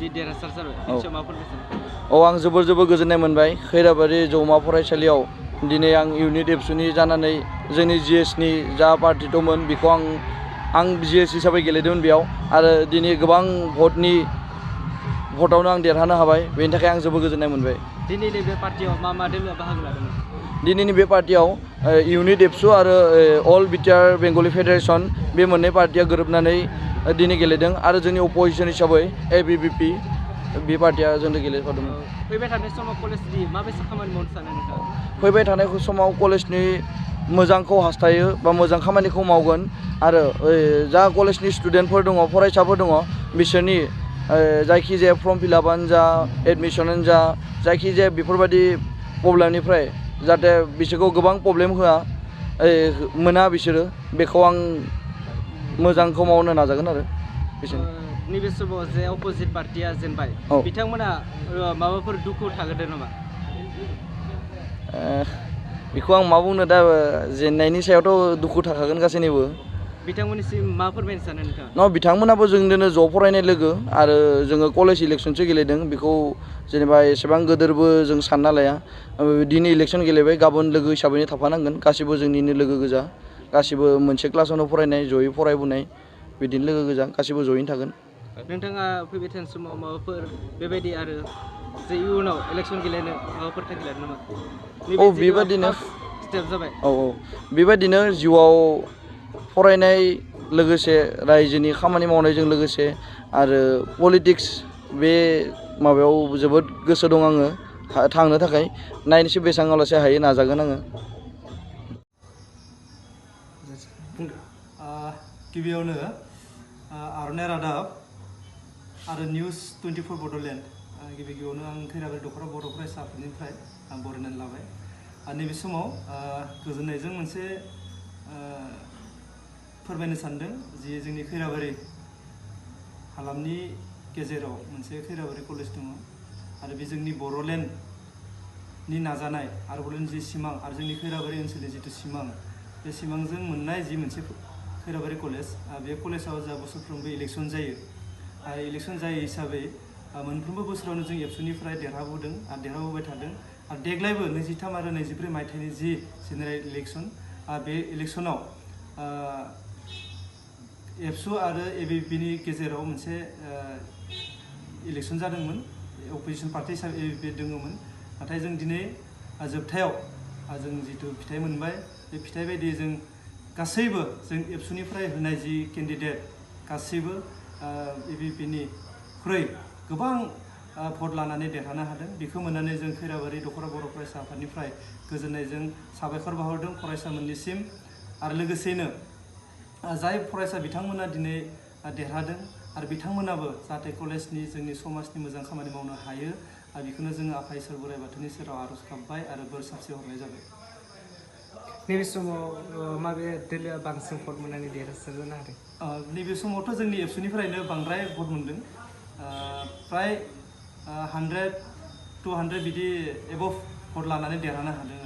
दि देरहासार जाबाय बेनि सायाव माबाफोर बेसेन आं जोबोर गोजोननाय मोनबाय खैराबारि जौमा फरायसालियाव दिनै आं इउनिट एबसुनि जानानै जोंनि जिएसनि जा पार्टि दंमोन बेखौ आं जिएस हिसाबै गेलेदोंमोन बेयाव आरो दिनै गोबां भटआवनो आं देरहानो हाबाय बेनि थाखाय आं जोबोर गोजोननाय मोनबाय दिनैनि बे पार्टियाव मा दोलोआ बाहागो लादोंमोन दिनैनि बे पार्टियाव इउनिट एबसु आरो अल बिटिआर बेंगलि फेडारेसन बे मोननै पार्टिया गोरोबनानै दिनै गेलेदों आरो जोंनि अपोजिसन हिसाबै एबिभिपि बे पार्टिया जोंनो गेलेफादोंमोन फैबाय थानाय समाव कलेजनि माबायसा खामानि मावनो सानो नोंथाङा फैबाय थानाय समाव कलेजनि मोजांखौ हास्थायो बा मोजां खामानिखौ मावगोन आरो जा कलेजनि स्टुडेन्टफोर दङ फरायसाफोर दङ बिसोरनि जायखिजाया फर्म फिलापआनो जा एडमिसनानो जा जायखिजाया बेफोरबायदि प्रब्लेमनिफ्राय जाहाथे बिसोरखौ गोबां प्रब्लेम होआ मोना बिसोरो बेखौ आं मोजांखौ मावनो नाजागोन आरो बिसोरनो नैबे समाव जे अपोजिट पार्टिया जेनबाय बिथांमोना माबाफोर दुखु थागोदो नामा बेखौ आं मा बुंनो दा जेननायनि सायावथ' दुखु थाखागोन गासैनिबो बिथांमोननिसिम मा फोरमायनो सानो नोंथाङा बिथांमोनाबो जोंजोंनो ज' फरायनाय लोगो आरो जोङो कलेज इलेक्सनसो गेलेदों बेखौ जेनेबा एसेबां गोदोरबो जों सानना लाया दिनै इलेक्सन गेलेबाय गाबोन लोगो हिसाबैनो थाफानांगोन गासिबो जोंनिनो लोगो गोजा गासिबो मोनसे क्लासावनो फरायनाय जयै फरायबोनाय बिदिनो लोगो गोजा गासिबो जयैनो थागोन नोंथाङा फैबाय थानाय समाव माबाफोर बेबायदि आरो जे इयुनाव इलेक्सन गेलेनो माबाफोर थांखि लादों नामा बेबायदिनो स्टेप जाबाय बेबायदिनो जिउआव फरायनाय लोगोसे रायजोनि खामानि मावनायजों लोगोसे आरो पलिटिक्स बे माबायाव जोबोद गोसो दं आङो थांनो थाखाय नायनोसै बेसेबांलासे हायो नाजागोन आङो गिबियावनो आर'नाइ रादाब आरो निउस 24 बड'लेण्ड गिबियावनो आं खैराबारि दख'रा बर' फरायसा आफादनिफ्राय आं बरायनानै लाबाय आरो नैबे समाव गोजोननायजों मोनसे फोरमायनो सानदों जि जोंनि खैराबारि हालामनि गेजेराव मोनसे खैराबारि कलेज दङ आरो बे जोंनि बर'लेण्डनि नाजानाय आरो बर'लेण्ड जि सिमां आरो जोंनि खैराबारि ओनसोलनि जिथु सिमां बे सिमांजों मोननाय जि मोनसे खैराबारि कलेज बे कलेजाव जा बोसोरफ्रोमबो इलेक्सन जायो आरो इलेक्सन जायो हिसाबै मोनफ्रोमबो बोसोरावनो जों एबसुनिफ्राय देरहाबोदों आरो देरहाबोबाय थादों आरो देग्लायबो 23 आरो 24 मायथाइनि जि जेनेरेल इलेक्सन बे इलेक्सनाव एबसु आरो एबिभिपिनि गेजेराव मोनसे इलेक्सन जादोंमोन अपोजिसन पार्टि हिसाबै एबिभिपि दङमोन नाथाय जों दिनै जोबथायाव जों जिथु फिथाइ मोनबाय बे फिथाइ बायदियै जों गासैबो जों एबसुनिफ्राय होनाय जि केन्डिडेट गासैबो एबिभिपिनिख्रुइ गोबां भट लानानै देरहानो हादों बेखौ मोननानै जों खैराबारि दख'रा बर' फरायसा आफादनिफ्राय गोजोननायजों साबायखर बावहरदों फरायसा मोननिसिम आरो लोगोसेनो जाय फरायसा बिथांमोना दिनै देरहादों आरो बिथांमोनाबो जाहाथे कलेजनि जोंनि समाजनि मोजां खामानि मावनो हायो आरो बेखौनो जोङो आफा इसोर बोराइ बाथौनि सेराव आर'ज गाबबाय आरो बोर सारस्रि हरनाय जाबाय नैबे समाव माबे दोलोआ बांसिन भट मोननानै देरहासार जानो हादों नैबे समावथ' जोंनि एबसुनिफ्रायनो बांद्राय भट मोनदों फ्राय 100 200 बिदि एबभ भट लानानै देरहानो हादों